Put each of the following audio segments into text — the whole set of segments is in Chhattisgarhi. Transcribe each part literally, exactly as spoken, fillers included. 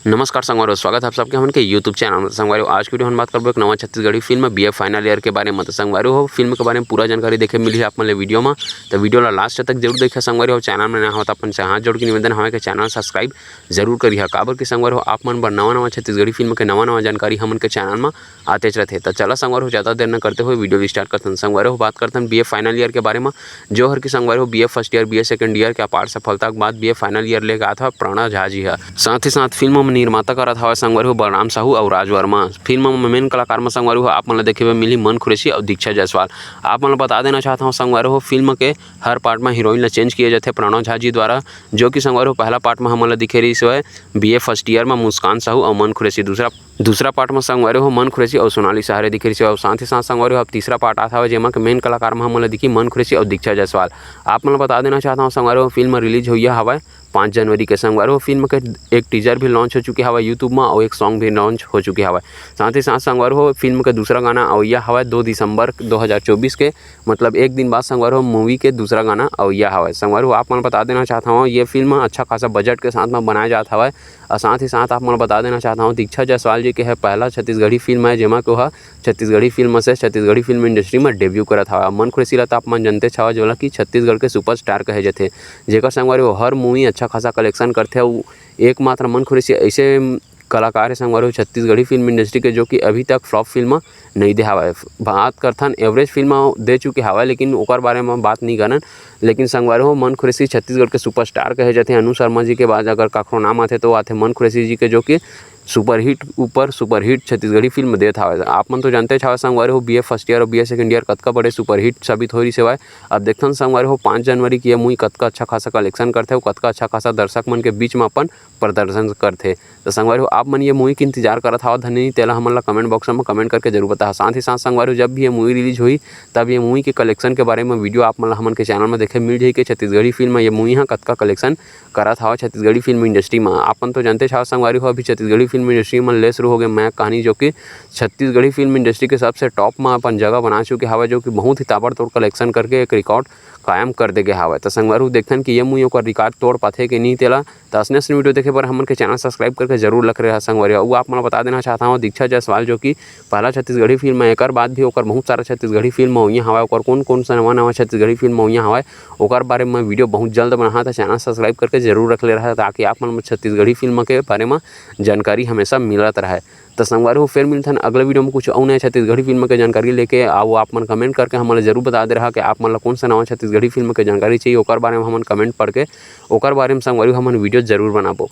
नमस्कार संगवारी हो, स्वागत है आप सबके हमन के YouTube चैनल में। संगवारी हो, आज की वीडियो हम बात करबो एक नवा Chhattisgarhi film BA final year के बारे में। तो संगवारी हो, फिल्म के बारे में पूरा जानकारी देखे मिलही आप मन ले वीडियो में, तो वीडियो ला लास्ट तक जरूर देखिए। संगवारी हो, चैनल में नया हो तो अपन से हाथ जोड़ के निवेदन हवे कि चैनल सब्सक्राइब जरूर करिहा, काबर कि संगवारी हो, आप मन बर नवा नवा छत्तीसगढ़ी फिल्म के नवा नवा जानकारी हमन के चैनल में आतेच रथे। तो चला संगवारी हो, ज्यादा देर न करते हुए वीडियो स्टार्ट करथन। संगवारी हो, बात करथन बीए फाइनल ईयर के बारे में, जो हर की संगवारी हो BA first year, BA second year के अपार सफलता के बाद बीए फाइनल ईयर लेके आत हवय प्रणव झा जी ह। साथ ही साथ फिल्म में निर्माता करत हवय संगवारी हो बलराम साहू अउ राज वर्मा। फिल्म में मेन कलाकार में संगवारी हो आप मन ल देखे बर मिलही मन कुरैशी अउ दीक्षा जायसवाल। आप मन ल बता देना चाहत हवं संगवारी हो, फिल्म के हर पार्ट में हीरोइन ल चेंज किए जाथे प्रणव झा जी द्वारा, जो कि संगवारी हो पहला पार्ट में हमन ल दिखे रहिस हवय बीए फर्स्ट ईयर में मुस्कान साहू अउ मन कुरैशी। दूसरा दूसरा पार्ट में संगवारी हो मन कुरैशी अउ सोनाली सहारे दिखे रहिस हवय। अउ साथ ही साथ संगवारी हो अब तीसरा पार्ट आत हवय, जेमा के मेन कलाकार में हमन ल दिखही मन कुरैशी अउ दीक्षा जायसवाल। आप मन ल बता देना चाहत हवं संगवारी हो, फिल्म रिलीज होइया हवय पाँच जनवरी के। संगवारी हो, फिल्म के एक टीजर भी लॉन्च हो चुके हवय YouTube में अउ एक सॉन्ग भी लॉन्च हो चुके हवय। साथ ही साथ संगवारी हो, फिल्म के दूसरा गाना अवइया हवय दो दिसंबर दो हज़ार चौबीस के, मतलब एक दिन बाद संगवारी हो मूवी के दूसरा गाना अवइया हवय। संगवारी हो, आप मन ल बता देना चाहत हवं, ये फिल्म अच्छा खासा बजट के साथ में बनाए जात हवय। अउ साथ ही साथ आप मन ल बता देना चाहत हवं, दीक्षा जायसवाल जी के ह पहला छत्तीसगढ़ी फिल्म है, जेमा के ओह छत्तीसगढ़ी फिल्म से छत्तीसगढ़ी फिल्म इंडस्ट्री में डेब्यू करत हवय। मन कुरैशी ला त आप मन जानतेच हवय, जोला कि छत्तीसगढ़ के सुपरस्टार कहे जाथे, जेकर संगवारी हो हर मूवी अच्छा खासा कलेक्शन करथे। अउ एकमात्र मन कुरैशी ऐसे कलाकार हे संगवारी हो छत्तीसगढ़ी फिल्म इंडस्ट्री के, जो कि अभी तक फ्लॉप फिल्म नइ दे हवय। बात करथन एवरेज फिल्म दे चुके हवय, लेकिन ओकर बारे में बात नइ करन। लेकिन संगवारी हो मन कुरैशी छत्तीसगढ़ के सुपरस्टार कहे जाथे। अनु शर्मा जी के बाद अगर काकरो नाम आथे तो आथे मन कुरैशी जी के, जो कि सुपरहिट ऊपर सुपरहिट छत्तीसगढ़ी फिल्म देत हवय। आप मन तो जानतेच हवय संगवारी हो बीए फर्स्ट ईयर अउ बीए सेकंड ईयर कतका बड़े सुपरहिट साबित होय रहिस हवय। अब देखथन संगवारी हो पाँच जनवरी के ये मूवी कतका अच्छा खासा कलेक्शन करथे अउ कतका अच्छा खासा दर्शक मन के बीच में अपन प्रदर्शन करथे। तो संगवारी हो, आप मन ये मूवी के इंतजार करत हवय धनी, तेला हमन ला कमेंट बॉक्स में कमेंट करके जरूर बताहा। साथ ही साथ संगवारी हो, जब भी ये मूवी रिलीज होही, तब ये मूवी के कलेक्शन के बारे में वीडियो आप मन ला हमन के चैनल में देखे मिल जाही कि छत्तीसगढ़ी फिल्म में ये मूवी ह कतका कलेक्शन करत हवय छत्तीसगढ़ी फिल्म इंडस्ट्री में। आप मन तो जानतेच हवय संगवारी हो, अभी छत्तीसगढ़ी फिल्म इंडस्ट्री में ले शुरू हो गए मया कहानी, जो कि छत्तीसगढ़ी फिल्म इंडस्ट्री के सबसे टॉप में अपन जगह बना चुके हवय, जो कि बहुत ही ताबड़तोड़ कलेक्शन करके एक रिकॉर्ड कायम कर दे गे हवय। त संगवारी हो, देखथन कि ये मूवी ओकर रिकॉर्ड तोड़ पाथे कि नहीं तेला। त अइसने अइसने वीडियो देखे बर हमन के चैनल सब्सक्राइब करके जरूर रख रहे हवय संगवारी हो। अउ आप मन ल बता देना चाहत हवं, दीक्षा जायसवाल जो कि पहला छत्तीसगढ़ी फिल्म है, एकर बाद भी ओकर बहुत सारा छत्तीसगढ़ी फिल्म अवइया हवय, ओकर कौन कौन से नवा नवा छत्तीसगढ़ी फिल्म अवइया हवय, ओकर बारे में वीडियो बहुत जल्द बनाहा। त चैनल सब्सक्राइब करके जरूर रख ले रहा, ताकि आप मन छत्तीसगढ़ी फिल्म के बारे में जानकारी हमेशा मिलत रहे। त संगवारी हो, फिर मिलथन अगले वीडियो में कुछ अउ नया छत्तीसगढ़ी फिल्म के जानकारी लेके। अउ आप मन कमेंट करके हमन ला जरूर बता दे रहा कि आप मन ला कौन सा नवा छत्तीसगढ़ी फिल्म के जानकारी चाहिए, ओकर बारे में हमन कमेंट पढ़ के ओकर बारे में संगवारी हो हमन वीडियो जरूर बनाबो।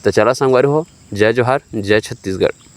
त चला संगवारी हो, जय जोहार, जय छत्तीसगढ़।